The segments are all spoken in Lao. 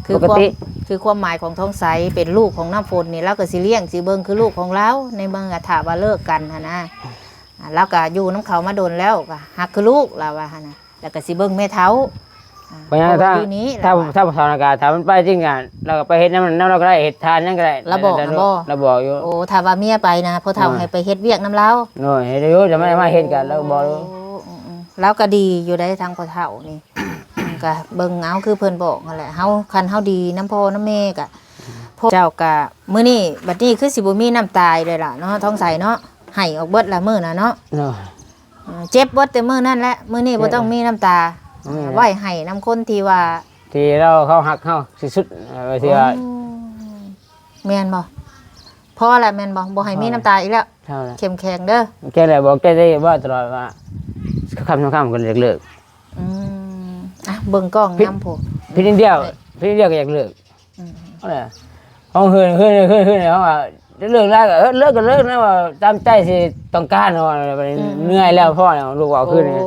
ຄື ປົກກະຕິ ຄວາມ ຄືຄວາມໝາຍຂອງທອງໃສເປັນລູກຂອງນ້ຳຝົນນີ້ ລາວກໍຊິລ້ຽງຊິເບິ່ງຄືລູກຂອງລາວ ໃນເມື່ອຖ້າວ່າເລີກກັນຫັ້ນນະ. ອ່າ ລາວກໍຢູ່ນຳເຂົາມາດົນແລ້ວ ກໍຮັກຄືລູກ ລາວວ່າຫັ້ນນະ. ແລ້ວກໍຊິເບິ່ງແມ່ເຖົ້າ ອ່າ ເພາະວ່າ ເພາະວ່າຢູ່ນີ້ ຖ້າ ລາວວ່າ ຖ້າ ຖ້າບໍ່ເຖົ້ານະກະ ຖ້າມັນໄປຈິງກະ ລາວກໍໄປເຮັດນຳ ນຳລາວກໍໄດ້ ເຮັດທານຫຍັງກໍໄດ້ ລາວບອກນະບໍ່? ລາວບອກຢູ່. ໂອ້ ຖ້າວ່າເມຍໄປນະ ພໍ່ເຖົ້າ ໂດຍ ໃຫ້ໄປເຮັດວຽກນຳລາວ. ໂດຍ ເຮັດຢູ່ ຈະມາ ມາເຮັດກັນ ລາວບອກຢູ່. ອືມໆ ລາວກໍດີຢູ່ໄດ໋ ທາງພໍ່ເຖົ້ານີ້ ກໍເບິ່ງເອົາຄືເພິ່ນບອກຫັ້ນແຫຼະ. ເຮົາ ຄັນເຮົາດີນຳພໍ່ນຳແມ່ກໍ ພວກເຈົ້າກໍ ມື້ນີ້ ບັດນີ້ຄືຊິບໍ່ມີນ້ຳຕາອີກແລ້ວລະເນາະ ທອງໃສເນາະ ໄຫ້ອອກເບິດລະມື້ນະເນາະ. ໂດຍ ເອີ ເຈັບເບິດແຕ່ມື້ນັ້ນແຫຼະ ມື້ນີ້ບໍ່ຕ້ອງມີນ້ຳຕາ ບໍ່ມີແລ້ວ ໄວ້ໄຫ້ນຳຄົນທີ່ວ່າ ທີ່ລາວ ເຂົາຮັກເຮົາທີ່ສຸດ ເອີ ທີ່ວ່າ ໂອ້ ແມ່ນບໍ່? ພໍລະແມ່ນບໍ່? ບໍ່ໃຫ້ມີນ້ຳຕາອີກແລ້ວ ພໍແລ້ວ ເຂັ້ມແຂງເດີ ເຂັ້ມແຂງແລ້ວ ບອກໃຈໄດ້ວ່າຕະຫຼອດວ່າ ຄ່ຳສອງຄ່ຳກໍຢາກເລີກ. ອືມ ອ່ະ ເບິ່ງກ້ອງນຳພຸ້ນ ຜິດນິດດຽວ ຜິດນິດດຽວກໍຢາກເລີກ. ອືມ ເອົາແຫຼະ ເຮົາເຮີ້ນ ເຮີ້ນ ເຮີ້ນ ເຮີ້ນ ເຮົາວ່າຈະເລີກແລ້ວກໍ ເອີ ເລີກກໍເລີກນະ ວ່າຕາມໃຈທີ່ຕ້ອງການ ເຮົາວ່າ ອືມ ເມື່ອຍແລ້ວ ພໍແລ້ວ ລູກເວົ້າຄືນນີ້.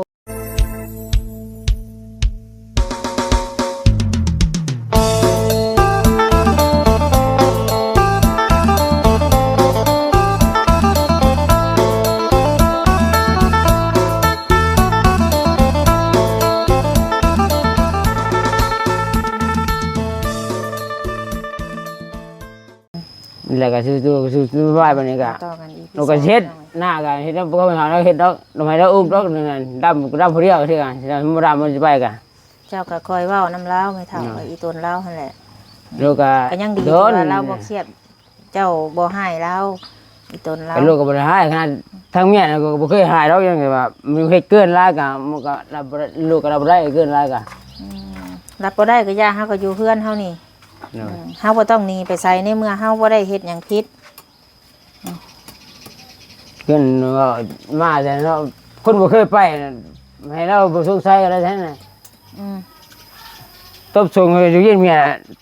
ໂອ້ ແລ້ວກໍສູ້ໆ ສູ້ໆໄປບາດນີ້ກໍ ຕໍ່ກັນອີກ ລູກກໍເຮັດ ໜ້າກໍເຮັດ ບໍ່ເອົາເຮົາເຮັດດອກ ດອກໄມ້ດອກອຸກດອກ ນັ້ນ ດຳກໍດຳຜູ້ດຽວເທື່ອ ບໍ່ດຳມັນຊິໄປກະ ເຈົ້າກໍຄອຍເວົ້ານຳລາວ ແມ່ເຖົ້າ ເອີ ອີ່ຕົນລາວຫັ້ນແຫຼະ ລູກກໍ ກໍຍັງດີທີ່ວ່າລາວບໍ່ຄຽດ ເຈົ້າບໍ່ຮ້າຍລາວ ອີ່ຕົນລາວ ລູກກໍບໍ່ໄດ້ຮ້າຍ ຂະໜາດທາງເມຍກໍບໍ່ເຄີຍຮ້າຍດອກ ຍັງວ່າມັນເຮັດເກີນຫຼາຍກໍ ມັນກໍຮັບບໍ່ໄດ້ ລູກກໍຮັບບໍ່ໄດ້ເກີນຫຼາຍກໍ ອືມ ຮັບບໍ່ໄດ້ກໍຢ່າ ເຮົາກໍຢູ່ເຮືອນເຮົານີ້ ໂດຍ ອືມ ເຮົາບໍ່ຕ້ອງໜີໄປໃສ ໃນເມື່ອເຮົາບໍ່ໄດ້ເຮັດຫຍັງຜິດ. ເພິ່ນເວົ້າມາແຕ່ເນາະ ຄົນບໍ່ເຄີຍໄປ ໃຫ້ລາວບໍ່ສົງໄສກໍໄດ້ແທ້ນະ ອືມ ຕົບສົ່ງຢູ່ເຢັນເມຍ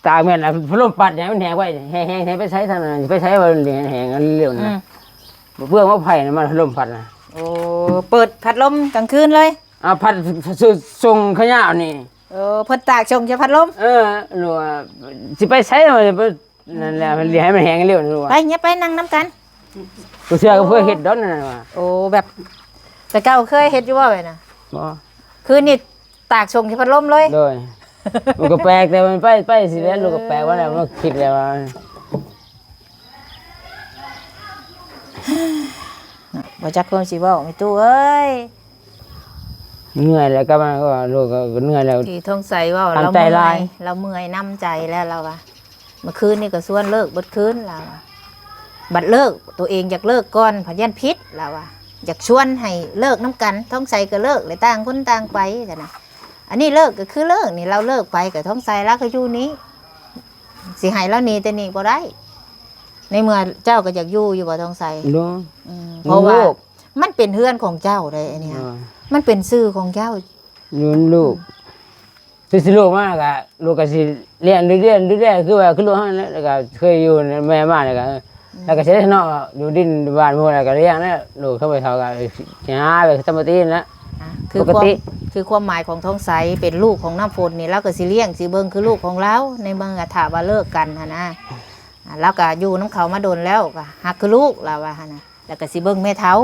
ຕາກແມ່ນ ພັດລົມປັດໃຫ້ມັນແຫ້ງໄວ້ ແຫ້ງໆ ໃຫ້ໄປໃສຊັ້ນ ຊິໄປໃສວ່າແຫ້ງໆ ເລັວນະ ອືມ ເພື່ອມາໄຜນະ ມັນພັດລົມພັດນະ ໂອ້ ເປີດພັດລົມກາງຄືນເລີຍ ອ່າ ພັດ ສ- ສ- ສົ່ງຂະຫຍານີ້ ເອີ ເພິ່ນຕາກສົ່ງໃສ່ພັດລົມ ເອີ ຫຼືວ່າຊິໄປໃສວ່າ ນັ້ນແຫຼະ ມັນເລີຍໃຫ້ມັນແຫ້ງເລັວນີ້ວ່າ ໄປ ຢ່າໄປ ນັ່ງນຳກັນ ຜູ້ເຊື່ອກໍເພື່ອເຮັດດອກນັ້ນວ່າ ໂອ້ ແບບແຕ່ເກົ່າເຄີຍເຮັດຢູ່ບໍ່ແບບນັ້ນ? ບໍ່ ຄືນີ້ຕາກສົ່ງໃສ່ພັດລົມເລີຍ ໂດຍ ມັນກໍແປກ ແຕ່ມັນໄປ ໄປຊິແລ້ວ ເອີ ລູກກໍແປກວ່າແລ້ວ ມັນຄິດແລ້ວວ່າ ບໍ່ຈັກຄວາມຊິເວົ້າ ແມ່ຕູ້ເອີຍ. ເມື່ອຍແລ້ວ ກັບມາກໍ ລູກກໍເມື່ອຍແລ້ວ ທີ່ທອງໃສເວົ້າ ລາວເມື່ອຍ ລາວເມື່ອຍນ້ຳໃຈແລ້ວ ລາວວ່າ ເມື່ອຄືນນີ້ກໍຊວນເລີກເບິດຄືນ ລາວວ່າ ບັດເລີກ ຕົວເອງຢາກເລີກກ່ອນ ພັດຢ້ານຜິດ ລາວວ່າ ຢາກຊວນໃຫ້ເລີກນຳກັນ ທອງໃສກໍເລີກ ແລະຕ່າງຄົນຕ່າງໄປຊັ້ນນະ ອັນນີ້ເລີກກໍຄືເລີກນີ້ ລາວເລີກໄປກໍ ທອງໃສລາວກໍຢູ່ນີ້ ຊິໃຫ້ລາວໜີແຕ່ນີ້ບໍ່ໄດ້ ໃນເມື່ອເຈົ້າກໍຢາກຢູ່ ຢູ່ບໍ່ ທອງໃສ? ບໍ່ ອືມ ເພາະວ່າ ມັນເປັນເຮືອນຂອງເຈົ້າເດ້ ອັນນີ້ ມັນເປັນຊື່ຂອງເຈົ້າ ຢູ່ນຳລູກ ອືມ ຊິ ຊິລູກມາກະ ລູກກະຊິລ້ຽງ ດູແລ ດູແລ ຄືວ່າ ຄືລູກເຮົານັ້ນແຫຼະ ແລ້ວກະເຄີຍຢູ່ນຳແມ່ມາ ແລ້ວກະ ອືມ ແລ້ວກະຊິໄດ້ເນາະ ຢູ່ດິນບ້ານໝູ່ ແລ້ວກະລ້ຽງແຫຼະ ລູກເຂົາໄປເຖົ້າກະຫາໄປທຳມາຕີນແຫຼະ ອ່າ ຄື ປົກກະຕິ ຄວາມ ຄືຄວາມໝາຍຂອງທອງໃສເປັນລູກຂອງນ້ຳຝົນນີ້ ລາວກະຊິລ້ຽງຊິເບິ່ງຄືລູກຂອງລາວ ໃນເມື່ອຖ້າວ່າເລີກກັນຫັ້ນນະ ອ່າ ລາວກະຢູ່ນຳເຂົາມາດົນແລ້ວ ກະຮັກຄືລູກ ລາວວ່າຫັ້ນນະ ແລ້ວກໍຊິເບິ່ງແມ່ເຖົ້າ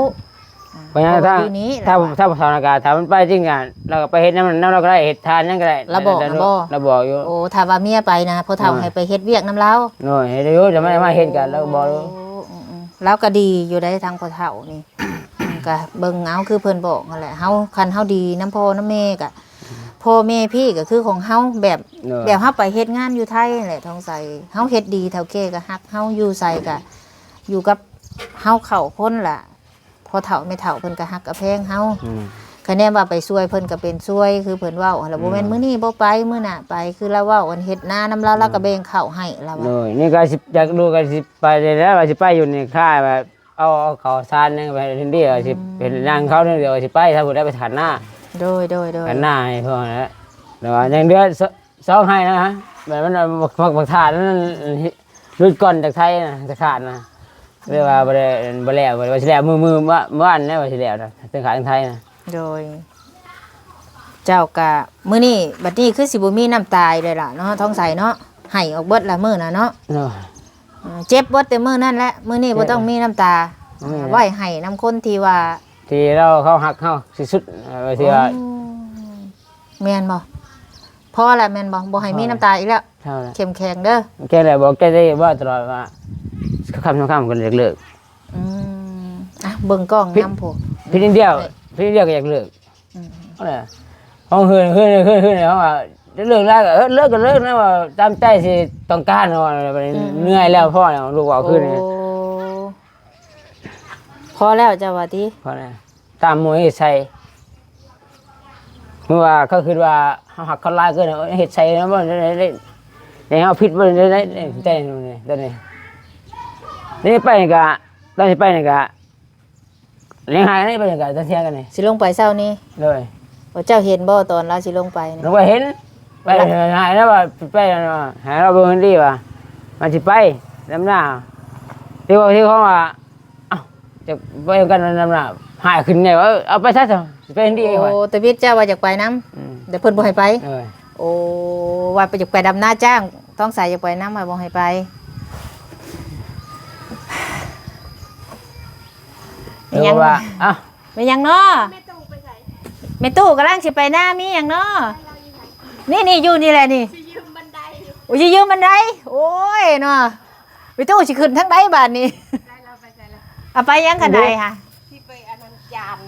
ອ່າ ເພາະວ່າ ເພາະວ່າຢູ່ນີ້ ຖ້າ ລາວວ່າ ຖ້າບໍ່ເຖົ້ານະກະ ຖ້າມັນໄປຈິງກະ ລາວກໍໄປເຮັດນຳ ນຳລາວກໍໄດ້ ເຮັດທານຫຍັງກໍໄດ້ ລາວບອກນະບໍ່? ລາວບອກຢູ່ ໂອ້ ຖ້າວ່າເມຍໄປນະ ພໍ່ເຖົ້າ ອ່າ ໃຫ້ໄປເຮັດວຽກນຳລາວ ໂດຍ ເຮັດຢູ່ ຈະມາ ມາເຮັດກັນ ລາວບອກຢູ່ ອືມໆ ລາວກໍດີຢູ່ໄດ໋ ທາງພໍ່ເຖົ້ານີ້ ກໍເບິ່ງເອົາ ຄືເພິ່ນບອກຫັ້ນແຫຼະ ເຮົາ ຄັນເຮົາດີນຳພໍ່ນຳແມ່ກໍ ພໍ່ແມ່ພີ່ກໍຄືຂອງເຮົາ ແບບ ໂດຍ ແບບເຮົາໄປເຮັດງານຢູ່ໄທຫັ້ນແຫຼະ ທອງໃສ ເຮົາເຮັດດີ ເຖົ້າແກ່ກໍຮັກເຮົາ ຢູ່ໃສກໍ ຢູ່ກັບເຮົາເຂົ້າຄົນລະ ພໍ່ເຖົ້າແມ່ເຖົ້າເພິ່ນກໍຮັກກໍແພງເຮົາ ອືມ ຄະແນນວ່າໄປຊ່ວຍເພິ່ນກໍເປັນຊ່ວຍ ຄືເພິ່ນເວົ້າຫັ້ນລະ ອືມ ບໍ່ແມ່ນມື້ນີ້ບໍ່ໄປ ມື້ໜ້າໄປ ຄືລາວເວົ້າ ອັນເຮັດນານຳລາວ ລາວກໍແບ່ງເຂົ້າໃຫ້ລາວວ່າ ໂດຍ ນີ້ກໍຊິ ຢາກຮູ້ກໍຊິໄປແລ້ວ ວ່າຊິໄປຢູ່ນີ້ ຄ້າຍວ່າເອົາ ເອົາເຂົ້າສານຫຍັງໄປເຮັດເດ ວ່າຊິ ອືມ ເຮັດນາເຂົາເດ ວ່າຊິໄປ ຖ້າຜູ້ໃດໄປທານນາ ໂດຍ ໂດຍ ໂດຍ ທານນາໃຫ້ພໍ່ນະ ແຕ່ວ່າຍັງເດືອ ສ- ສອງໄຮ່ນະ ແບບມັນ ບັກ ບັກ ບັກທາດນັ້ນ ຫຼຸດກ່ອນຈາກໄທນະ ຈາກທາດນະ ເລີຍວ່າບໍ່ໄດ້ ບໍ່ແລ້ວ ວ່າຊິແລ້ວມື້ ມື້ວາ ວານແລ້ວວ່າຊິແລ້ວນະ ເທິງຂາຍເທິງໄທນະ ໂດຍ ເຈົ້າກະ ມື້ນີ້ ບັດນີ້ຄືຊິບໍ່ມີນ້ຳຕາອີກແລ້ວລະເນາະ ທອງໃສເນາະ ໄຫ້ອອກເບິດລະມື້ນະເນາະ. ເນາະ ເອີ ເຈັບເບິດແຕ່ມື້ນັ້ນແຫຼະ ມື້ນີ້ບໍ່ຕ້ອງມີນ້ຳຕາ. ເອີ ໄວ້ໄຫ້ນຳຄົນທີ່ວ່າ ທີ່ເຮົາ ເຮົາຮັກເຮົາທີ່ສຸດ ເອີ ທີ່ວ່າ ໂອ້ ແມ່ນບໍ່? ພໍລະແມ່ນບໍ່? ບໍ່ໃຫ້ມີນ້ຳຕາອີກແລ້ວ. ພໍລະ ເຂັ້ມແຂງເດີ ແຂງແລ້ວ ບອກໃຈໄດ້ວ່າຕະຫຼອດວ່າ ຄ່ຳໆ ຄ່ຳກໍຢາກເລີກ. ອືມ ອ່ະ ເບິ່ງກ້ອງນຳພຸ້ນ ຜິດນິດດຽວ ເອີ ຜິດນິດດຽວກໍຢາກເລີກ. ອືມ ເອີ ເຮົາເຮີນ ເຮີນ ເຮີນ ເຮີນ ເຮົາວ່າຈະເລີກແລ້ວກໍ ເອີ ເລີກກໍເລີກນະ ວ່າຕາມໃຈທີ່ຕ້ອງການ ເຮົາວ່າ ອືມ ເມື່ອຍແລ້ວ ພໍແລ້ວ ລູກເວົ້າຄືນນີ້. ໂອ້ ພໍແລ້ວ ເຈົ້າວ່າຕິ? ພໍແລ້ວ ຕາມໝູ່ເຮັດໃສ່ ເມື່ອວ່າເຂົາຄິດວ່າເຮົາຮັກເຂົາຫຼາຍເກີນ ເຮັດໃສ່ແລ້ວບໍ່ໄດ້ ໄດ້ ໄດ້ເຮົາຜິດບໍ່ໄດ້ ໄດ້ ໄດ້ ໄດ້ ໄດ້ ໄດ້ໄປນີ້ກະ ຕອນຊິໄປນີ້ກະ ຍັງຫາຍໄດ້ໄປນີ້ກະ ຕະເທຍກັນນີ້ ຊິລົງໄປເຊົ້ານີ້. ໂດຍ ໂອ້ ເຈົ້າເຫັນບໍ່ຕອນລາວຊິລົງໄປນີ້? ລົງໄປເຫັນ ໄປ ລະ ຫາຍແລ້ວວ່າ ໄປ ຫາລາວເບິ່ງດີວ່າ ມັນຊິໄປດຳນາ ທີ່ວ່າ ທີ່ເຂົາວ່າ ເອົ້າ ຈະໄປນຳກັນນຳນາ ຫາຍຂຶ້ນແນວ ເອີ ເອົາໄປຊະ ຊິໄປເຫັນດີ. ໂອ້ ຕາວິດເຈົ້າວ່າຢາກໄປນຳ ອືມ ແຕ່ເພິ່ນບໍ່ໃຫ້ໄປ. ເອີ ໂອ້ ວ່າໄປ ຢາກໄປດຳນາຈ້າງ ທອງໃສຢາກໄປນຳ ວ່າບໍ່ໃຫ້ໄປ. ເອີ ແມ່ນຫຍັງ ວ່າ ເອົ້າ ແມ່ນຫຍັງເນາະ? ແມ່ຕູ້ໄປໃສ? ແມ່ຕູ້ກຳລັງຊິໄປນາ ມີຫຍັງເນາະ? ນີ້ໆ ຢູ່ນີ້ແຫຼະນີ້ ຊິຢືມບັນໄດ. ໂອ້ ຊິຢືມບັນໄດ ໂອ້ຍເນາະ. ໄປຕູ້ຊິຂຶ້ນທາງໃດບາດນີ້? ໄປແລ້ວ ໄປໃສແລ້ວ? ເອົາໄປຫຍັງຄັນໃດຫະ? ຊິໄປອັນນັ້ນຈານ.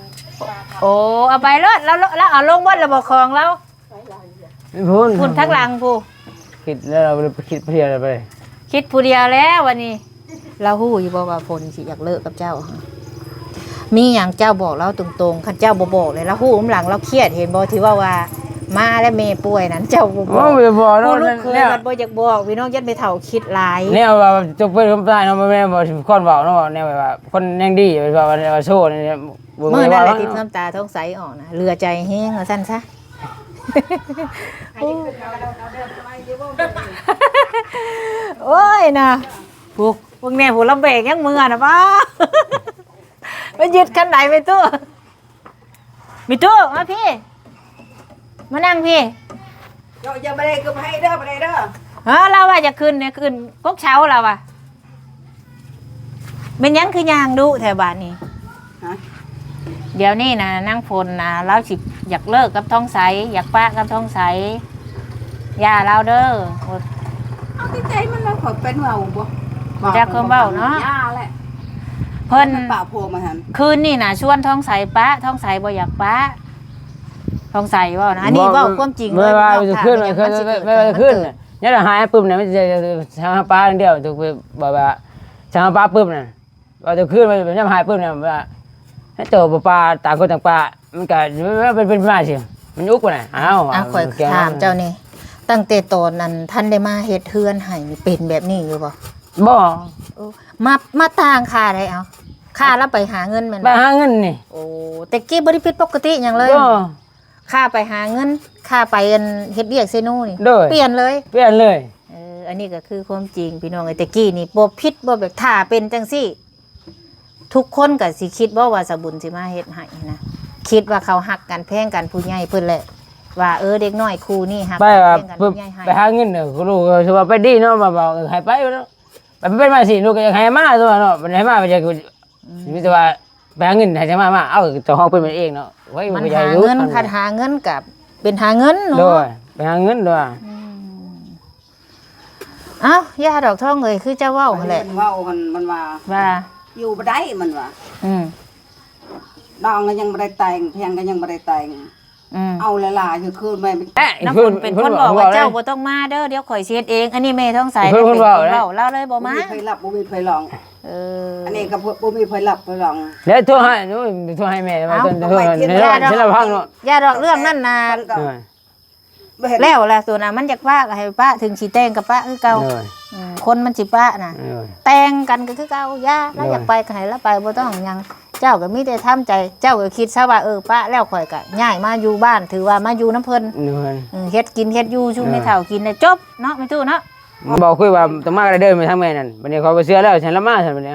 ໂອ້ ເອົາໄປໂລດ ລາວ ລາວເອົາລົງເບິດແລ້ວບໍ່ຂອງລາວ? ໄປແລ້ວ ພຸ້ນ ພຸ້ນທາງຫຼັງພຸ້ນ. ຄິດແລ້ວ ຄິດຜູ້ດຽວແລ້ວໄປ ຄິດຜູ້ດຽວແລ້ວວັນນີ້. ລາວຮູ້ຢູ່ບໍ່ວ່າຝົນຊິຢາກເລີກກັບເຈົ້າ? ມີຫຍັງເຈົ້າບອກລາວຕົງໆ ຄັນເຈົ້າບໍ່ບອກເລີຍ ລາວຮູ້ນຳຫຼັງ ລາວຄຽດ ເຫັນບໍ່? ທີ່ເວົ້າວ່າມາແລ້ວແມ່ປ່ວຍນັ້ນ ເຈົ້າບໍ່ບອກ. ໂອ້ຍ ບໍ່ບອກເນາະ ຜູ້ລູກເຂີຍ ແນວ ບັດບໍ່ຢາກບອກ ພີ່ນ້ອງຢ້ານແມ່ເຖົ້າຄິດຫຼາຍ. ແນວວ່າເຈົ້າເປັນຄົນຕາຍເນາະ ບໍ່ແມ່ນບໍ່ ຄົນເວົ້າເນາະ ແນວແບບວ່າຄົນຍັງດີ ວ່າ ວ່າ ວ່າໂຊນີ້ ບໍ່ ມື້ນັ້ນແຫຼະ ເວົ້າ ຕິດນ້ຳຕາທອງໃສອອກນະ ເຫຼືອໃຈແຮງວ່າຊັ້ນຊະ. ໂອ້ຍນະ ຜູ້ ເບິ່ງແນ່ຜູ້ລຳແບກຍັງເມືອນະ ປ້າ ມາຍຶດຄັນໃດແມ່ຕູ້? ແມ່ຕູ້ ມາພີ້ ມານັ່ງພີ້. ເຈົ້າຢ່າບໍ່ໄດ້ກັບໃຜເດີ ບໍ່ໄດ້ເດີ. ເອີ ລາວວ່າຢາກຂຶ້ນນີ້ ຂຶ້ນກົກເສົາລາວວ່າ. ແມ່ນຫຍັງຄືຍ່າງດຸແທ້ບາດນີ້? ຮະ? ດຽວນີ້ນະ ນາງຝົນນະ ລາວຊິຢາກເລີກກັບທອງໃສ ຢາກປະກັບທອງໃສ ຢ່າລາວເດີ. ເອົາແຕ່ໃຈມັນລະ ຂ້ອຍເປັນເວົ້າບໍ່ ຈັກຄວາມເວົ້າເນາະ ຢ່າແຫຼະ. ເພິ່ນ ມັນປະຜົວມາຫັ້ນ ຄືນນີ້ນະ ຊວນທອງໃສປະ ທອງໃສບໍ່ຢາກປະ ທອງໃສເວົ້ານະ ອັນນີ້ເວົ້າຄວາມຈິງເລີຍ ວ່າຄືນ ຄືນ ຄືນ ຄືນ ຍາມເຮົາຫາຍປຶບນະ ມັນຈະ ຈະ ຈະ ຈະຫາປາຢ່າງດຽວ ຖືກແບບວ່າ ຈະຫາປາປຶບນະ ເວົ້າແຕ່ຄືນ ມັນຍາມຫາຍປຶບນະ ວ່າໃຫ້ໂຕບໍ່ປາ ຕ່າງຄົນຕ່າງປາ ມັນກະເປັນ ເປັນມາຊິ ມັນອຸກປານໃດ. ອ້າວ ຂ້ອຍຖາມເຈົ້ານີ້ ຕັ້ງແຕ່ຕອນນັ້ນ ທ່ານໄດ້ມາເຮັດເຮືອນໃຫ້ນີ້ ເປັນແບບນີ້ຢູ່ບໍ່? ບໍ່. ເອີ ມາ ມາຕ່າງຄ່າໃດ ເອົາ ຄ່າລາວໄປຫາເງິນແມ່ນບໍ່? ໄປຫາເງິນນີ້. ໂອ້ ແຕ່ກີ້ບໍ່ໄດ້ຜິດປົກກະຕິຫຍັງເລີຍ? ບໍ່. ຄ່າໄປຫາເງິນ ຄ່າໄປອັນເຮັດວຽກເຊໂນນີ້ ໂດຍ ປ່ຽນເລີຍ ປ່ຽນເລີຍ. ເອີ ອັນນີ້ກໍຄືຄວາມຈິງພີ່ນ້ອງເອີຍ ແຕ່ກີ້ນີ້ບໍ່ຜິດບໍ່ແບບ ຖ້າເປັນຈັ່ງຊີ້ ທຸກຄົນກໍຊິຄິດບໍ່ວ່າສາວບຸນຊິມາເຮັດໃຫ້ນະ ຄິດວ່າເຂົາຮັກກັນແພງກັນ ຜູ້ໃຫຍ່ເພິ່ນແຫຼະ ວ່າ ເອີ ເດັກນ້ອຍຄູ່ນີ້ຮັກກັນແພງກັນ ຜູ້ໃຫຍ່ໃຫ້ ໄປຫາເງິນເດີ ຄືລູກຊິວ່າໄປດີເນາະ ວ່າ ວ່າໃຫ້ໄປເນາະ ໄປ ໄປມາຊິ ລູກກໍຢາກໃຫ້ມາຕົວເນາະ ມັນໃຫ້ມາ ມັນຢາກ ອືມ ມີແຕ່ວ່າໄປຫາເງິນໃຫ້ຈະມາ ມາ ເອົາ ເຈົ້າຂອງເພິ່ນເອງເນາະ. ໂອ້ຍ ມັນຫາເງິນ ຄັນຫາເງິນກະເປັນຫາເງິນເນາະ. ໂດຍ ໄປຫາເງິນໂດຍ. ອືມ ເອົ້າ ຢ່າດອກທອງເອີຍ ຄືເຈົ້າເວົ້າຫັ້ນແຫຼະ ມັນເວົ້າຫັ້ນ ມັນວ່າ ວ່າ ຢູ່ບໍ່ໄດ້ ມັນວ່າ ອືມ ນ້ອງກໍຍັງບໍ່ໄດ້ແຕ່ງ ພຽງກໍຍັງບໍ່ໄດ້ແຕ່ງ. ອືມ ເອົາຫຼາຍໆ ຄືຄືແມ່ ແມ່ນ ນ້ຳຝົນເປັນຄົນບອກວ່າ ເຈົ້າບໍ່ຕ້ອງມາເດີ ດຽວຂ້ອຍຊິເຮັດເອງ. ອັນນີ້ແມ່ທອງໃສເປັນຄົນເວົ້າ ລາວເລີຍບໍ່ມາ ບໍ່ມີໃຜຮັບ ບໍ່ມີໃຜລອງ. ເອີ ອັນນີ້ກໍບໍ່ມີໃຜຮັບໃຜລອງ ແລ້ວໂທຫາ ໂອ້ຍ ໂທໃຫ້ແມ່ ເອົາ ໂທໃຫ້ເທລະພັງເນາະ. ຢ່າດອກເລື່ອງນັ້ນນະ ເອີ ແລ້ວລະ ໂຕນະ ມັນຢາກປະກໍໃຫ້ປະ ເຖິງຊິແຕ່ງກໍປະຄືເກົ່າ. ໂດຍ ອືມ ຄົນມັນຊິປະນະ ໂດຍ ແຕ່ງກັນກໍຄືເກົ່າ ຢ່າ ລາວຢາກໄປກໍໃຫ້ລາວໄປ ບໍ່ຕ້ອງຫຍັງ. ເຈົ້າກໍມີແຕ່ທຳໃຈ ເຈົ້າກໍຄິດຊະວ່າ ເອີ ປະແລ້ວຂ້ອຍກໍຍ້າຍມາຢູ່ບ້ານ ຖືວ່າມາຢູ່ນຳເພິ່ນ ໂດຍ ເຮັດກິນເຮັດຢູ່ສູ່ແມ່ເຖົ້າກິນ ແລ້ວຈົບເນາະ ແມ່ຕູ້ເນາະ. ເວົ້າຄຸຍວ່າຕ້ອງມາກໍໄດ້ເດີ ທາງແມ່ນັ້ນ ບັດນີ້ຂ້ອຍບໍ່ເຊື່ອແລ້ວ ຊັ້ນລະມາຊັ້ນບັດນີ້.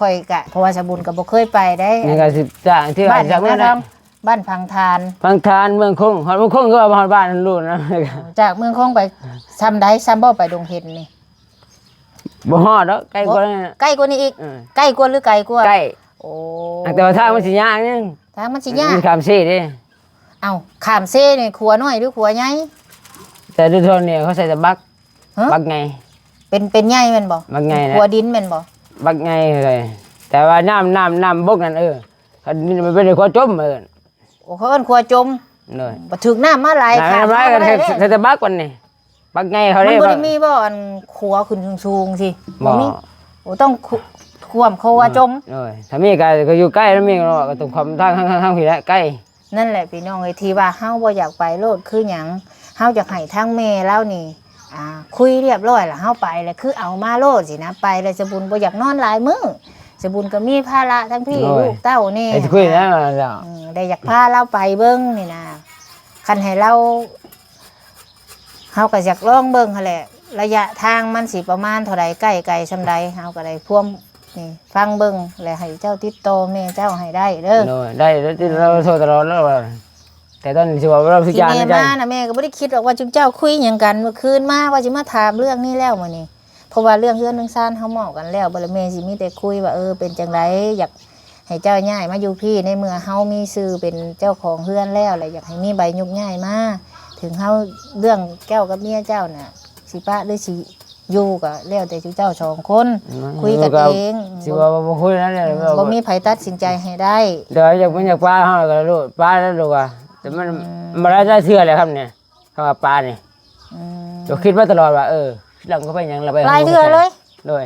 ຂ້ອຍກະ ເພາະວ່າສາວບຸນກໍບໍ່ເຄີຍໄປໄດ໋ ນີ້ກໍຊິຈາກທີ່ວ່າ ບ້ານຫຍັງ ຈາກເມືອງ ນະທອງ? ບ້ານພັງທານ ພັງທານ ເມືອງຄົງ ຮອດເມືອງຄົງ ຄືວ່າຮອດບ້ານລູກນະ ຈາກເມືອງຄົງໄປຊ່ຳໃດ ຊ່ຳບໍ່ໄປດົງເຫັນນີ້? ບໍ່ຮອດດອກ ໃກ້ກວ່າ ໃກ້ກວ່ານີ້ອີກ? ເອີ ໃກ້ກວ່າຫຼືໄກກວ່າ? ໃກ້ ໂອ້ ແຕ່ວ່າທາງມັນຊິຍາກໜຶ່ງ ທາງມັນຊິຍາກ ມັນຂ້າມເຊເດ້. ເອົ້າ ຂ້າມເຊນີ້ຂົວນ້ອຍຫຼືຂົວໃຫຍ່? ແຕ່ໂດຍທົ່ວນີ້ເຂົາໃສ່ແຕ່ບັກ ຮະ? ບັກໃຫຍ່ ເປັນ ເປັນໃຫຍ່ແມ່ນບໍ່? ບັກໃຫຍ່ແຫຼະ ຂົວດິນແມ່ນບໍ່? ບັກໃຫຍ່ເລີຍ ແຕ່ວ່ານ້ຳ ນ້ຳ ນ້ຳບົກນັ້ນ ເອີ ຄັນມັນເປັນຂົວຈົມ ເອີ ໂອ້ ເຂົາເອີ້ນຂົວຈົມ ໂດຍ ບໍ່ຖືກນ້ຳມາຫຼາຍ ນ້ຳ ຂ້າມມາຫຼາຍ ກໍໃສ່ແຕ່ບັກບັດນີ້ ບັກໃຫຍ່ເຂົາເດ້ ມັນບໍ່ໄດ້ມີບໍ່ ອັນຂົວຂຶ້ນສູງໆ ຊິ ບໍ່ ບໍ່ມີ ໂອ້ ຕ້ອງ ຄ- ຂ້ວມຂົວຈົມ ໂດຍ ຖ້າມີກໍ ກໍຢູ່ໃກ້ ຖ້າມີກໍຕ້ອງຂ້າມທາງ ທາງ ທາງ ທາງພີ້ແຫຼະ ໃກ້ ນັ້ນແຫຼະພີ່ນ້ອງເອີຍ ທີ່ວ່າເຮົາບໍ່ຢາກໄປໂລດຄືຫຍັງ ເຮົາຢາກໃຫ້ທາງແມ່ລາວນີ້ ອ່າ ຄຸຍລຽບຮ້ອຍລະ ເຮົາໄປລະຄືເອົາມາໂລດຊີ້ນະ ໄປລະສາວບຸນບໍ່ຢາກນອນຫຼາຍມື້ ສາວບຸນກໍມີພາລະທັງພີ້ ໂອ້ຍ ລູກເຕົ້າແດ່ ໄປຄຸຍແລ້ວ ອືມ ໄດ້ຢາກພາລາວໄປເບິ່ງນີ້ນະ ຄັນໃຫ້ລາວ ເຮົາກໍຢາກລອງເບິ່ງຫັ້ນແຫຼະ ໄລຍະທາງມັນຊິປະມານເທົ່າໃດ ໃກ້ໄກສ່ຳໃດ ເຮົາກໍໄດ້ພວມ ນີ້ຟັງເບິ່ງ ແລະໃຫ້ເຈົ້າຕິດຕໍ່ແມ່ເຈົ້າໃຫ້ໄດ້ເດີ ໂດຍ ໄດ້ ແລ້ວຕິດຕໍ່ໂທຕະຫຼອດແລ້ວວ່າ ແຕ່ຕອນຊິເວົ້າເລື່ອງທຸກຢ່າງໃນໃຈ ທີ່ແມ່ມານະ ແມ່ກໍບໍ່ໄດ້ຄິດດອກວ່າຈຸມເຈົ້າຄຸຍຫຍັງກັນ ມື້ຄືນມາວ່າຊິມາຖາມເລື່ອງນີ້ແລ້ວມື້ນີ້ ເພາະວ່າເລື່ອງເຮືອນເຮືອນຊານເຮົາເໝາະກັນແລ້ວ ບັດລະແມ່ຊິມີແຕ່ຄຸຍວ່າ ເອີ ເປັນຈັ່ງໃດ ຢາກໃຫ້ເຈົ້າຍ້າຍມາຢູ່ພີ້ ໃນເມື່ອເຮົາມີຊື່ເປັນເຈົ້າຂອງເຮືອນແລ້ວ ແລະຢາກໃຫ້ມີໃບຍົກຍ້າຍມາ ເຖິງເຮົາ ເລື່ອງເຈົ້າກັບເມຍເຈົ້ານະ ຊິປະຫຼືຊິ ຢູ່ກໍແລ້ວແຕ່ເຈົ້າສອງຄົນ ມັນ ຄຸຍກັນເອງ ຊິວ່າບໍ່ຄຸຍນັ້ນແຫຼະ ອືມ ບໍ່ມີໃຜຕັດສິນໃຈໃຫ້ໄດ້ ແຕ່ວ່າຢາກ ມັນຢາກປະເຮົາກໍໂລດ ປະແລ້ວລູກວ່າ ແຕ່ມັນ ອືມ ບໍ່ໄດ້ຈັກເທື່ອແຫຼະຄັບນີ້ ຄຳວ່າປະນີ້ ອືມ ກໍຄິດມາຕະຫຼອດວ່າ ເອີ ຫຼັງກໍໄປຫຍັງລະໄປ ຫຼາຍເທື່ອເລີຍ ໂດຍ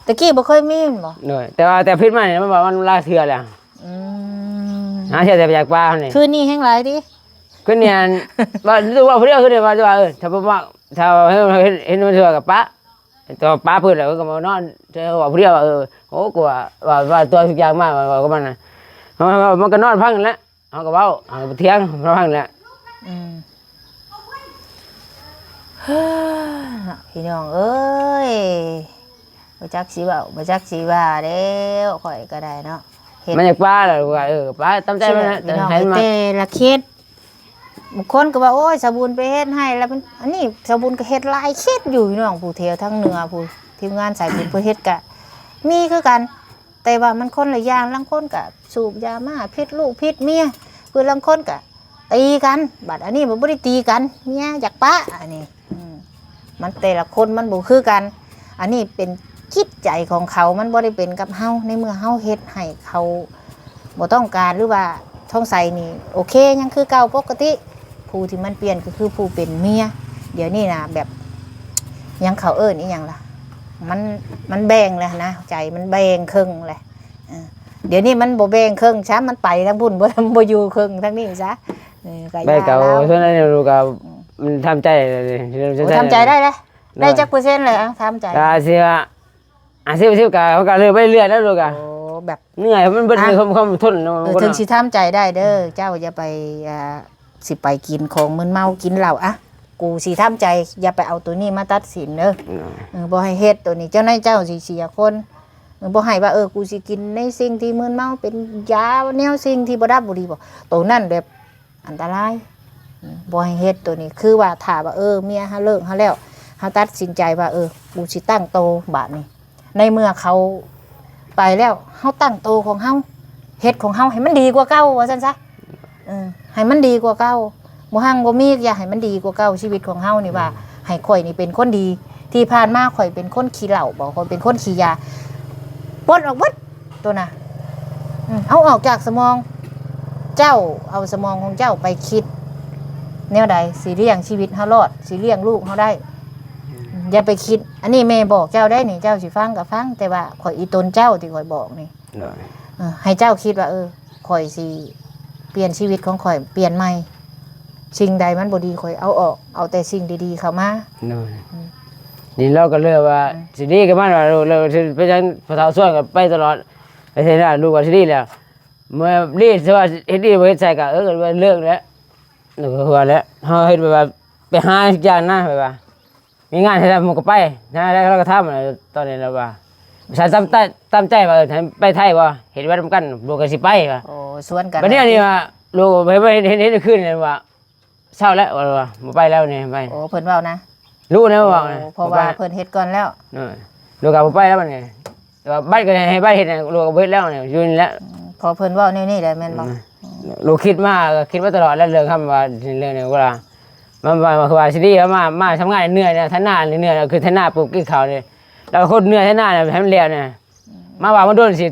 ແຕ່ກີ້ບໍ່ເຄີຍມີແມ່ນບໍ່? ໂດຍ ແຕ່ວ່າແຕ່ຜິດມານີ້ ມັນວ່າມັນຫຼາຍເທື່ອແລ້ວ ອືມ ຫາເທື່ອແຕ່ໄປຢາກປະເຮົານີ້ ຄືນນີ້ແຮງຫຼາຍຕິ? ຄືນນີ້ ອັນ ວ່າ ວ່າຜູ້ດຽວ ຄືນນີ້ວ່າ ວ່າ ເອີ ຖ້າບໍ່ມາ ຖ້າເຫັນ ເຫັນ ເຫັນມັນເທື່ອກໍປະ ແຕ່ວ່າປະເພິ່ນແລ້ວກໍມານອນ ແຕ່ວ່າຜູ້ດຽວວ່າ ເອີ ໂອ້ ກວ່າ ວ່າ ວ່າຕົວະທຸກຢ່າງມາ ວ່າ ວ່າກັບມັນນະ ເຮົາ ເຮົາ ມັນກໍນອນຟັງຫັ້ນແຫຼະ ເຮົາກໍເວົ້າ ເຮົາກໍຖຽງ ເຮົາຟັງແຫຼະ ອືມ ເນາະ ພີ່ນ້ອງເອີຍ ບໍ່ຈັກຊິເວົ້າ ບໍ່ຈັກຊິວ່າແລ້ວ ຂ້ອຍກໍໄດ້ເນາະ ເຮັດ ມັນຢາກປະແລ້ວວ່າ ເອີ ປະຕາມໃຈມັນນະ ພີ່ນ້ອງ ໃຫ້ມັນ ແຕ່ລະເຂດ ບາງຄົນກໍວ່າ ໂອ້ຍ ສາວບຸນໄປເຮັດໃຫ້ແລ້ວມັນ ອັນນີ້ສາວບຸນກໍເຮັດຫຼາຍເຂດຢູ່ ພີ່ນ້ອງ ຜູ້ແຖວທາງເໜືອ ຜູ້ທີມງານສາຍບຸນເພິ່ນເຮັດກະມີຄືກັນ ແຕ່ວ່າມັນຄົນລະຢ່າງ ລາງຄົນກະສູບຢາມ້າ ຜິດລູກຜິດເມຍ ຄືລາງຄົນກະຕີກັນ ບັດອັນນີ້ມັນບໍ່ໄດ້ຕີກັນ ເມຍຢາກປະ ອັນນີ້ ອືມ ມັນແຕ່ລະຄົນມັນບໍ່ຄືກັນ ອັນນີ້ເປັນຈິດໃຈຂອງເຂົາ ມັນບໍ່ໄດ້ເປັນກັບເຮົາ ໃນເມື່ອເຮົາເຮັດໃຫ້ເຂົາບໍ່ຕ້ອງການ ຫຼືວ່າທອງໃສນີ້ໂອເຄ ຍັງຄືເກົ່າປົກກະຕິ ຜູ້ທີ່ມັນປ່ຽນກໍຄືຜູ້ເປັນເມຍ ດຽວນີ້ນະ ແບບ ຫຍັງເຂົາເອີ້ນອີ່ຫຍັງລະ ມັນ ມັນແບ່ງແລ້ວນະ ໃຈມັນແບ່ງເຄິ່ງແລ້ວ ເອີ ດຽວນີ້ມັນບໍ່ແບ່ງເຄິ່ງຊ້ຳ ມັນໄປທາງພຸ້ນ ບໍ່ ບໍ່ຢູ່ເຄິ່ງທາງນີ້ຊະ ເອີ ກໍຢ່າ ແບບເກົ່າ ລາວ ສ່ວນອັນນີ້ລູກກໍ ອືມ ມັນທຳໃຈ ໂອ້ ທຳໃຈໄດ້ເດ້ ໄດ້ຈັກເປີເຊັນແລ້ວ ທຳໃຈ ກໍຊິວ່າ ອາ ສິບ ສິບ ກໍ ມັນກໍເລີ່ມໄປເລື້ອຍໆແລ້ວລູກອະ ໂອ້ ແບບ ເມື່ອຍ ມັນເບິດ ອ່ະ ຄວາມ ຄວາມທົນ ເອີ ມັນກໍ ເຖິງຊິທຳໃຈໄດ້ເດີ ເຈົ້າຢ່າໄປ ອ່າ ຊິໄປກິນຂອງມຶນເມົາ ກິນເຫຼົ້າ ອະ ກູຊິທຳໃຈ ຢ່າໄປເອົາໂຕນີ້ມາຕັດສິນເດີ ອືມ ເອີ ບໍ່ໃຫ້ເຮັດໂຕນີ້ ເຈົ້ານາຍເຈົ້າຊິເສຍຄົນ ເອີ ບໍ່ໃຫ້ວ່າ ເອີ ກູຊິກິນໃນສິ່ງທີ່ມຶນເມົາ ເປັນຢາແນວສິ່ງທີ່ບໍ່ດັບບໍ່ດີບໍ່ ໂຕນັ້ນແບບ ອັນຕະລາຍ ອືມ ບໍ່ໃຫ້ເຮັດໂຕນີ້ ຄືວ່າຖ້າວ່າ ເອີ ເມຍເຮົາເລີກເຮົາແລ້ວ ເຮົາຕັດສິນໃຈວ່າ ເອີ ກູຊິຕັ້ງໂຕບາດນີ້ ໃນເມື່ອເຂົາໄປແລ້ວ ເຮົາຕັ້ງໂຕຂອງເຮົາ ເຮັດຂອງເຮົາໃຫ້ມັນດີກວ່າເກົ່າ ວ່າຊັ້ນຊະ ເອີ ໃຫ້ມັນດີກວ່າເກົ່າ ບໍ່ຮັ່ງບໍ່ມີ ຢາກໃຫ້ມັນດີກວ່າເກົ່າ ຊີວິດຂອງເຮົານີ້ວ່າ ໃຫ້ຂ້ອຍນີ້ເປັນຄົນດີ ທີ່ຜ່ານມາຂ້ອຍເປັນຄົນຂີ້ເຫຼົ້າບໍ ຂ້ອຍເປັນຄົນຂີ້ຢາ ປົດອອກເບິດ ໂຕນະ ອືມ ເອົາອອກຈາກສະໝອງ ເຈົ້າເອົາສະໝອງຂອງເຈົ້າໄປຄິດແນວໃດ ຊິລ້ຽງຊີວິດເຮົາລອດ ຊິລ້ຽງລູກເຮົາໄດ້ ອືມ ຢ່າໄປຄິດ ອັນນີ້ແມ່ບອກເຈົ້າໄດ້ນີ້ ເຈົ້າຊິຟັງກໍຟັງ ແຕ່ວ່າຂ້ອຍ ອີຕົນເຈົ້າທີ່ຂ້ອຍບອກນີ້ ໂດຍ ເອີ ໃຫ້ເຈົ້າຄິດວ່າ ເອີ ຂ້ອຍຊິປ່ຽນຊີວິດຂອງຂ້ອຍ ປ່ຽນໃໝ່ ສິ່ງໃດມັນບໍ່ດີຂ້ອຍເອົາອອກ ເອົາແຕ່ສິ່ງດີໆເຂົ້າມາ ໂດຍ ອືມ ນີ້ລາວກໍເລີກວ່າ ອືມ ຊິດີກັບມັນວ່າ ເລີກ ເລີກ ຊິໄປຫຍັງ ພໍ່ເຖົ້າຊວນກໍໄປຕະຫຼອດ ໄປໃສນະ ລູກວ່າຊິດີແລ້ວ ເມື່ອດີ ຊິວ່າເຮັດດີບໍ່ເຮັດໃສ່ກໍ ເອີ ກໍເລີກແຫຼະ ແລ້ວກໍວ່າແຫຼະ ເຮົາເຮັດແບບວ່າ ໄປຫາທຸກຢ່າງນະ ແບບວ່າ ມີງານໃຫ້ໄດ້ ມັນກໍໄປ ຫາໄດ້ ເຮົາກໍທຳ ຕອນນີ້ລາວວ່າ ສາຍຕາມໃຈ ຕາມໃຈວ່າ ເອີ ໃຫ້ໄປໄທບໍ່ ເຮັດວຽກນຳກັນ ລູກກໍຊິໄປວ່າ. ໂອ້ ຊວນກັນ ບັດນີ້ອັນນີ້ວ່າ ລູກໄປ ໄປເຮັດ ເຮັດ ເຮັດຄືນວ່າ ເຊົາແລ້ວວ່າ ບໍ່ໄປແລ້ວນີ້ ໄປ. ໂອ້ ເພິ່ນເວົ້ານະ ລູກນະເວົ້ານະ ໂອ້ ເພາະວ່າເພິ່ນເຮັດກ່ອນແລ້ວ. ເອີ ລູກກໍບໍ່ໄປແລ້ວບັດນີ້ ແຕ່ວ່າບັດກໍໃຫ້ໄປເຮັດ ລູກກໍບໍ່ເຮັດແລ້ວນີ້ ຢູ່ນີ້ແຫຼະ. ອືມ ພໍເພິ່ນເວົ້າແນວນີ້ແຫຼະແມ່ນບໍ່? ອືມ ລູກຄິດມາ ຄິດມາຕະຫຼອດແລ້ວ ເລື່ອງຄຳວ່າ ເລື່ອງນີ້ວ່າ ມັນວ່າ ຄືວ່າຊິດີ ມາ ມາທຳງານເມື່ອຍນະ ໄຖນາເມື່ອຍ ຄືໄຖນາປຸບກິນເຂົ້ານີ້ ແລ້ວຄົນເມື່ອຍໄຖນາໃຫ້ມັນແລ້ວນະ. ອືມ ມາວ່າມາດົນຊິ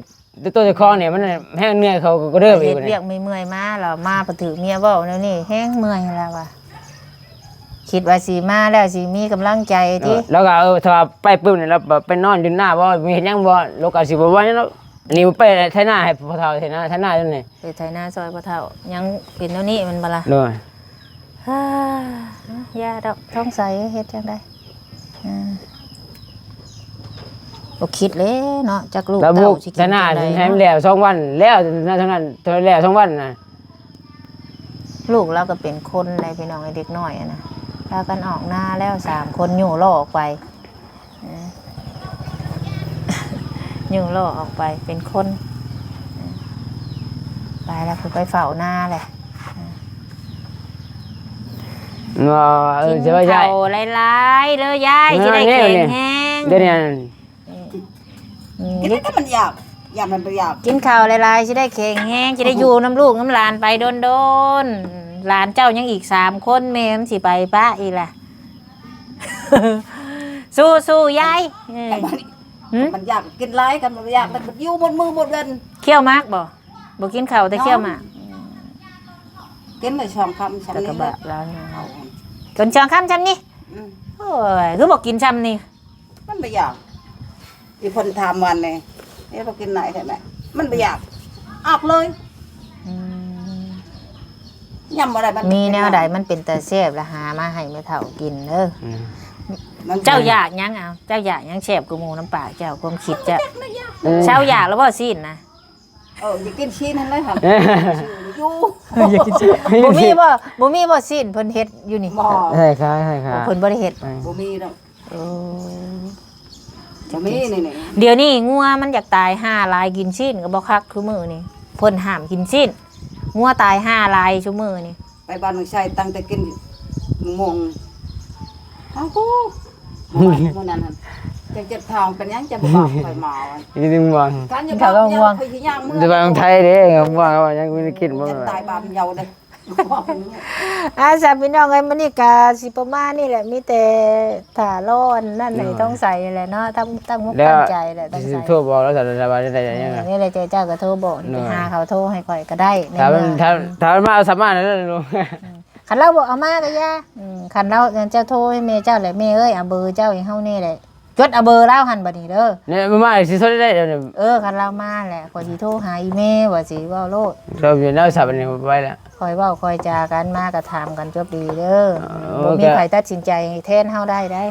ໂຕເຈົ້າຂອງນີ້ມັນແຮງເມື່ອຍ ເຂົາກໍເດີມອີກ ເຮັດວຽກເມື່ອຍໆມາ ແລ້ວມາປະຖືກເມຍເວົ້າແນວນີ້ ແຮງເມື່ອຍແລ້ວວ່າ ຄິດວ່າຊິມາແລ້ວຊິມີກຳລັງໃຈຕິ. ເອີ ແລ້ວກໍ ເອີ ຖ້າວ່າໄປປຶບນີ້ ແລ້ວໄປນອນຢູ່ນາບໍ່ ມີເຮັດຫຍັງບໍ່ ລູກກໍຊິບໍ່ວ່າຫຍັງດອກ. ອັນນີ້ໄປໄຖນາໃຫ້ພໍ່ເຖົ້າ ໄຖນາ ໄຖນາຢູ່ນີ້ ໄປໄຖນາຊ່ອຍພໍ່ເຖົ້າ ຍັງເປັນແນວນີ້ແມ່ນບໍ່ລະ? ໂດຍ. ອາ ຢ່າດອກ ທອງໃສ ເຮັດຈັ່ງໃດ? ອາ ບໍ່ຄິດແລ້ວເນາະ ຈັກລູກເຕົ້າຊິກິນຈັ່ງໃດເນາະ. ແລ້ວບຸກແລ້ວສອງວັນ ແລ້ວເທົ່ານັ້ນ ແລ້ວສອງວັນນະ. ລູກລາວກໍເປັນຄົນໃດພີ່ນ້ອງ ເດັກນ້ອຍຫັ້ນນະ ພາກັນອອກນາແລ້ວສາມຄົນ ຍູ້ລໍ້ອອກໄປ. ເອີ ຍູ້ລໍ້ອອກໄປເປັນຄົນ ເອີ ໄປແລ້ວ ໄປເຝົ້ານາແຫຼະ. ເອີ ກິນເຂົ້າຫຼາຍໆເດີຍາຍ ເອີ ຊິໄດ້ແຂງແຮງ. ດຽວນີ້ ອືມ ກິນແລ້ວມັນຢາກ ຢາກມັນບໍ່ຢາກ ກິນເຂົ້າຫຼາຍໆ ຊິໄດ້ແຂງແຮງ ຊິໄດ້ຢູ່ນຳລູກນຳຫຼານໄປດົນໆ. ຫຼານເຈົ້າຍັງອີກສາມຄົນ ແມ່ມັນຊິໄປປະອີກລະ. ສູ້ໆ ຍາຍ. ເອີ ຫຶ? ມັນຢາກກິນຫຼາຍ ຄັນມັນບໍ່ຢາກ ມັນຢູ່ໝົດມື້ໝົດວັນ. ຂ້ຽວໝາກບໍ່? ບໍ່ກິນເຂົ້າແຕ່ຂ້ຽວໝາກ. ກິນໄດ້ສອງຄຳຊ່ຳນີ້ແຫຼະ ກິນສອງຄຳຊ່ຳນີ້. ອືມ ໂອ້ຍ ຄືບໍ່ກິນຊ່ຳນີ້? ມັນບໍ່ຢາກ. ອີ່ເພິ່ນຖາມວ່ານີ້ ເອ ບໍ່ກິນຫຼາຍແທ້ແມ່ ມັນບໍ່ຢາກ ອອກເລີຍ. ອືມ ຍຳບໍ່ໄດ້ ມັນ ມີແນວໃດມັນເປັນຕາແຊບລະ ຫາມາໃຫ້ແມ່ເຖົ້າກິນເດີ. ອືມ ເຈົ້າຢາກຫຍັງ? ເອົາ ເຈົ້າຢາກຫຍັງແຊບກວ່າໝູ່ນຳປາກເຈົ້າ? ຄວາມຄິດເຈົ້າ ເຈົ້າຢາກແລ້ວບໍ່ຊີ້ນນະ? ເອີ ຢາກກິນຊີ້ນຫັ້ນແຫຼະ ຫາຢູ່ ຢາກກິນຊີ້ນ. ບໍ່ມີບໍ່? ບໍ່ມີບໍ່ຊີ້ນເພິ່ນເຮັດຢູ່ນີ້? ບໍ່ ໃຫ້ຂາຍ ໃຫ້ຂາຍ. ໂອ້ ເພິ່ນບໍ່ໄດ້ເຮັດ ເອີ ບໍ່ມີດອກ. ໂອ້ ບໍ່ມີນີ້ ນີ້ ດຽວນີ້ງົວມັນຢາກຕາຍຫ່າຫຼາຍ ກິນຊີ້ນກໍບໍ່ຄັກ. ຄືມື້ນີ້ເພິ່ນຫ້າມກິນຊີ້ນ ງົວຕາຍຫ່າຫຼາຍຊຸມື້ນີ້. ໄປບ້ານນ້ອງໄຊ ຕັ້ງແຕ່ກິນໝາກມ່ວງ ເອົາ ມື້ນັ້ນຫັ້ນ ຈັ່ງເຈັບທ້ອງ ເປັນຫຍັງຈັ່ງບໍ່ບອກຂ້ອຍມາ. ກິນໝາກມ່ວງ ກິນໝາກມ່ວງ ຂ້ອຍຊິຍ່າງເມືອ ແຕ່ວ່າຂອງໄທເດ້ ໝາກມ່ວງວ່າຍັງບໍ່ໄດ້ກິນ ບໍ່ ຕາຍບາດເຍົາເດ້. ອາ ຊັ້ນພີ່ນ້ອງເອີຍ ມື້ນີ້ກະຊິປະມານນີ້ແຫຼະ ມີແຕ່ຖ້າລໍອັນນັ້ນໃຫ້ ໂດຍ ຕ້ອງໃສ່ແຫຼະເນາະ ຕັ້ງ ຕັ້ງອົກຕັ້ງໃຈແຫຼະ ຕັ້ງໃຈ ຊິໂທບອກລາວ ຖ້າວ່າໄດ້ຫຍັງ ເອີ ນີ້ແຫຼະ ເຈົ້າກໍໂທບອກ ໂດຍ ໄປຫາເຂົາ ໂທໃຫ້ຂ້ອຍກໍໄດ້ ຖ້າມັນ ແມ່ນບໍ່ ຖ້າ ຖ້າມັນມາເອົາສາມານນັ້ນ ອືມ ຄັນລາວບໍ່ເອົາມາກໍຢ່າ ອືມ ຄັນລາວ ເຈົ້າໂທໃຫ້ແມ່ເຈົ້າແຫຼະ ແມ່ເອີຍ ເອົາເບີເຈົ້າໃຫ້ເຮົາແດ່ແຫຼະ. ຈົດເອົາເບີລາວຫັ້ນບັດນີ້ເດີ ນີ້ມາຊິຊົດໄດ້ດຽວນີ້. ເອີ ຄັນລາວມາແຫຼະ ຂ້ອຍຊິໂທຫາອີ່ແມ່ວ່າຊິເວົ້າໂລດ. ເຈົ້າຢູ່ແນວສັບນີ້ໄປແລ້ວ ຄ່ອຍເວົ້າຄ່ອຍຈາກັນ ມາກໍຖາມກັນຈົບດີເດີ. ເອີ ບໍ່ມີໃຜຕັດສິນໃຈແທນເຮົາໄດ້ໃດ໋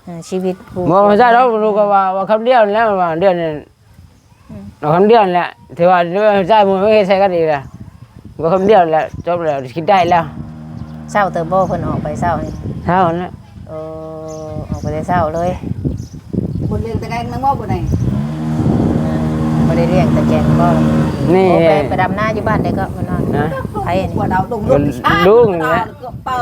ເອີ ຊີວິດຜູ້ ບໍ່ ບໍ່ໃຊ່ດອກ. ລູກກໍວ່າ ວ່າຄຳດຽວນັ້ນແຫຼະ ວ່າດຽວນີ້ ອືມ ເອົາຄຳດຽວນັ້ນແຫຼະ ຖືວ່າໃຊ້ມືເຮັດໃສ່ກັນອີກລະ ເວົ້າຄຳດຽວແຫຼະ ຈົບແລ້ວ ຄິດໄດ້ແລ້ວ. ເຊົ້າເຕີບບໍ່ ເພິ່ນອອກໄປເຊົ້ານີ້? ເຊົ້ານັ້ນແຫຼະ. ເອີ ອອກໄປແຕ່ເຊົ້າເລີຍ. ບໍ່ລ້ຽງຕາແກງນຳບໍ່ ບໍ່ໄດ້ ບໍ່ໄດ້ລ້ຽງຕາແກງບໍ່? ນີ້ ໂອ້ ໄປ ໄປດຳນາຢູ່ບ້ານໃດເກາະ? ມານອນ ນະ ໃຜນີ້? ລຸງ ລຸງແຫຼະ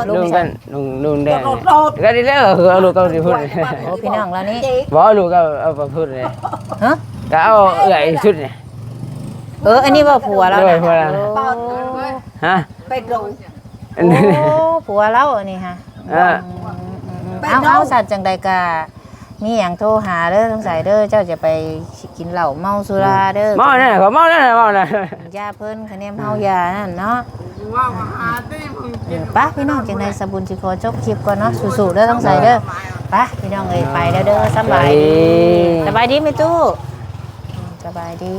ລຸງກັນ ລຸງ ລຸງແດງ ກໍດີແລ້ວ ເອົາລູກເອົາໄປພຸ້ນ. ໂອ້ ພີ່ນ້ອງລາວນີ້ ບໍ່ ລູກເອົາ ເອົາໄປພຸ້ນເລີຍ. ຮະ? ກໍເອົາເອື້ອຍຊຸດນີ້. ເອີ ອັນນີ້ວ່າຜົວລາວນະ? ໂດຍ ຜົວລາວ. ໂອ້ ຮະ? ໄປໂດຍ ໂອ້ ຜົວລາວອັນນີ້ຫະ. ເອີ ອືມ ອືມ ອືມ ເອົາ ເອົາ ສັດຈັ່ງໃດກະມີຫຍັງໂທຫາເດີ ສົງໄສເດີ ເຈົ້າຈະໄປກິນເຫຼົ້າເມົາສຸລາເດີ. ເມົາແນ່ ເຂົາເມົາແນ່ ເມົາແນ່. ຢ່າເພິ່ນ ຄະແນນເຮົາຢ່ານັ້ນເນາະ. ເອີ ໄປພີ່ນ້ອງ ຈັ່ງໃດສາບຸນຊິຂໍຈົບຄລິບກ່ອນເນາະ. ສູ້ໆເດີ ສົງໄສເດີ. ໄປພີ່ນ້ອງເອີຍ ໄປແລ້ວເດີ. ສະບາຍດີ ສະບາຍດີແມ່ຕູ້. ອືມ ສະບາຍດີ.